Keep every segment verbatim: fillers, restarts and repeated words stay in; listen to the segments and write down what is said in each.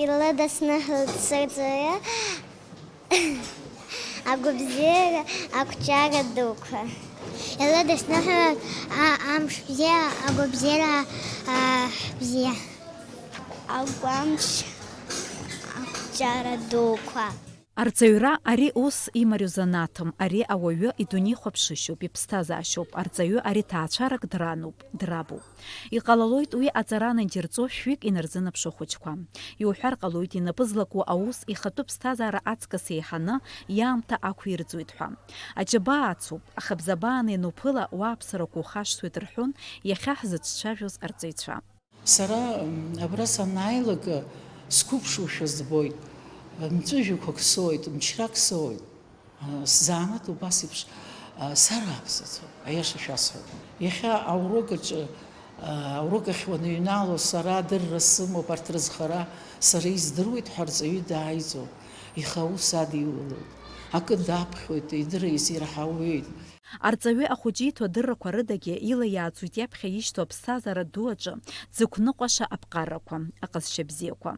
Илыдысныҳәалоит сырҵаҩы агәабзиара, ақәҿиара дуқәа. Илыдысныҳәалоит а-, амш бзиа, агәабзиара, а, бзиа. Агәамч, ақәҿиара дуқәа. Арҵаҩра ари ус имариоу занааҭым, ари ауаҩы идунеихәаԥшышьоуп, иԥсҭазаашьоуп, арҵаҩы ари ҭаацәарак дрануп, драбуп. Иҟалалоит уи аҵара анадирҵо шәҩык инарзынаԥшуа ахәыҷқәа. Иуҳәар ҟалоит, инапы злаку аус ихатәы ԥсҭазаара аҵкыс еиҳаны иаамҭа ақәирӡуеит ҳәа. Аџьабаа ацуп, аха бзабааны иануԥыла, уааԥсарақәа ухашҭуеит рҳәон, иахьа ҳзыҿцәажәоз арҵаҩцәа. Сара, м, абра санааилак, сқәыԥшушәа збоит, мҵәыжәҩақәак соуеит, мчрак соуит. Сзанааҭ убас еиԥш, а, сарааԥсацәоуп, аиаша шәасҳәап. Иахьа аурок аҿы, а, аурок ахь уаныҩнало, сара адырра сымоуп, арҭ рызхара сара издыруеит ҳәа арҵаҩы дааиӡоуп, ихы аус адиулоит, акы даԥхьоит, идырра изирҳауеит. Арҵаҩы ахәыҷы иҭо адыррақәа рыдагьы ила иааӡоит иаԥхьа ишьҭоу аԥсҭазаара ду аҿы дзықәныҟәаша аԥҟарақәа, аҟазшьа бзиақәа.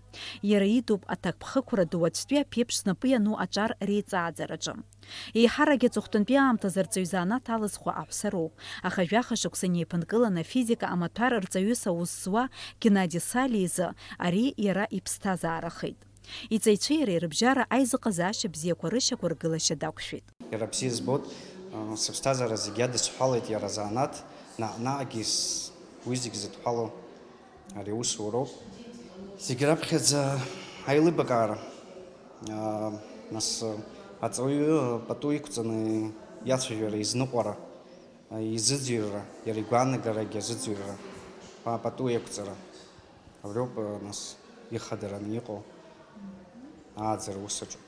Иара идуп аҭакԥхықәра ду аӡәтәи аԥеиԥш знапы иану аҿар реиҵааӡараҿы. Еиҳарагьы аҵыхәтәантәи аамҭазы арҵаҩ занааҭ алызхуа аҳәса роуп, аха жәаха шықәса инеиԥынкыланы афизика амаҭәар рҵаҩыс аус зуа Геннади Салиа изы ари иара иԥсҭазаарахеит. Иҵаҩцәеи иареи рыбжьара аизыҟазаашьа бзиақәа рышьақәыргылашьа дақәшәеит. Иара бзиа збоит, сыԥсҭазаара зегьы иадысҳәалеит иара занааҭ, наҟ-наҟгьы с-, уи зегь зыдҳәало ари аусуроуп. Зегь раԥхьаӡа аилибакаара, нас, аҵаҩы пату иқәҵаны иацәажәара, изныҟәара, изыӡырҩра, иара игәаанагарагьы азыӡырҩра, пату иақәҵара. Абриоуп, нас, ихадараны иҟоу ааӡара ус аҿы.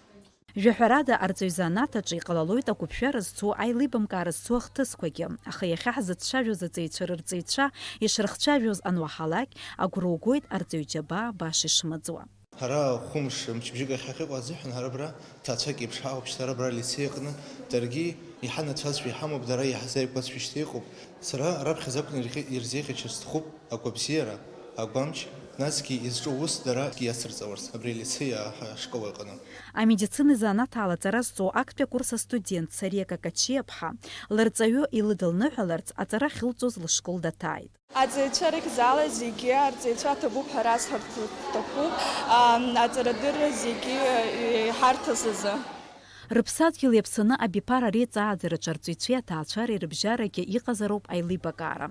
Жәаҳәарада, арҵаҩ занааҭ аҿы иҟалалоит ақәыԥшәара зцу, аилибамкаара зцу ахҭысқәагьы, аха иахьа ҳзыцәажәоз аҵаҩцәа рырҵаҩцәа ишрыхцәажәоз ануаҳалак, агәра угоит арҵаҩ џьабаа баша ишмыӡуа. Ҳара хәымш, мчыбжьык ахь ҳахьыҟоу азыҳәан, ҳара абра ҭаацәак еиԥш ҳаҟоуп, шьҭа ара абра алицеи аҟны, даргьы иҳанацәазшәа иҳамоуп, дара иаҳзааигәазшәа шьҭа иҟоуп. Сара раԥхьаӡа акәны ирхи-, ирзеиӷьасшьар сҭахуп агәабзиара, агәамч, насгьы изҿу аус дара иацырҵауарц абри алицеи ҳашкол аҟны. Амедицина изанааҭ ала аҵара зҵо актәи акурс астудент Сариа Какачиаԥҳа лырҵаҩы илыдылныҳәаларц аҵара ахьылҵоз лышкол даҭааит. Аҵаҩцәа рыхьӡала зегьы арҵаҩцәа ҭабуп ҳәа расҳәарц сҭахуп, ам, аҵарадырра зегьы, э, иҳарҭаз азы. Рыԥсадгьыл иаԥсаны абиԥара реиҵааӡараҿы арҵаҩцәеи аҭаацәареи рыбжьарагьы иҟазароуп аилибакаара.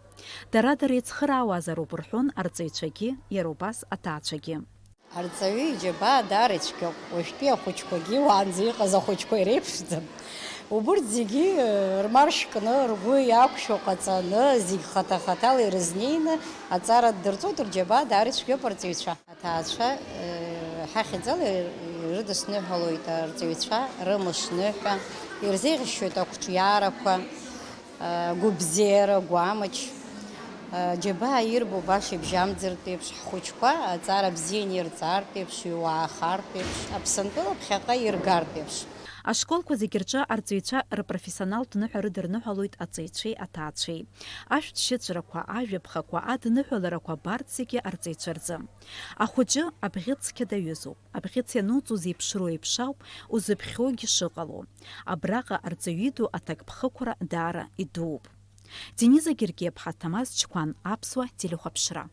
Дара-дара еицхыраауазароуп рҳәон арҵаҩцәагьы, иара убас аҭаацәагьы. Арҵаҩы иџьабаа даара ицәгьоуп, уажәтәи ахәыҷқәагьы уаанӡа иҟаз ахәыҷқәа иреиԥшӡам. Убырҭ зегьы, э, рмаршәкны, ргәы иақәшәо ҟаҵаны, зегь хаҭа-хаҭала ирызнеины аҵара ддырҵоит, рџьабаа даара ицәгьоуп арҵаҩцәа. Аҭаацәа, э, ҳахьӡала ир-, ирыдысныҳәалоит арҵаҩцәа рымышныҳәа, ирзеиӷьасшьоит ақәҿиарақәа, э, гәыбзиара, гәамч, э, џьабаа ирбо баша ибжьамӡыртә еиԥш, ҳхәыҷқәа аҵара бзианы ирҵартә еиԥш, иуаахартә еиԥш, Аԥсынтәыла ԥхьаҟа иргартә еиԥш. Ашколқәа зегьы рҿы арҵаҩцәа рпрофессионалтә ныҳәа рыдырныҳәалоит аҵаҩцәеи аҭаацәеи. Ашәҭшьыҵәрақәа, ажәаԥхақәа, адныҳәаларақәа абарҭ зегьы арҵаҩцәа рзы. Ахәыҷы абӷьыц цқьа даҩызоуп. Абӷьыц иануҵо зеиԥшроу еиԥш ауп узыԥхьогьы шыҟало. Абраҟа арҵаҩы иду аҭакԥхықәра даара идууп. Дениза Гергиаԥҳа, Ҭамаз Чқәан, Аԥсуа телехәаԥшра.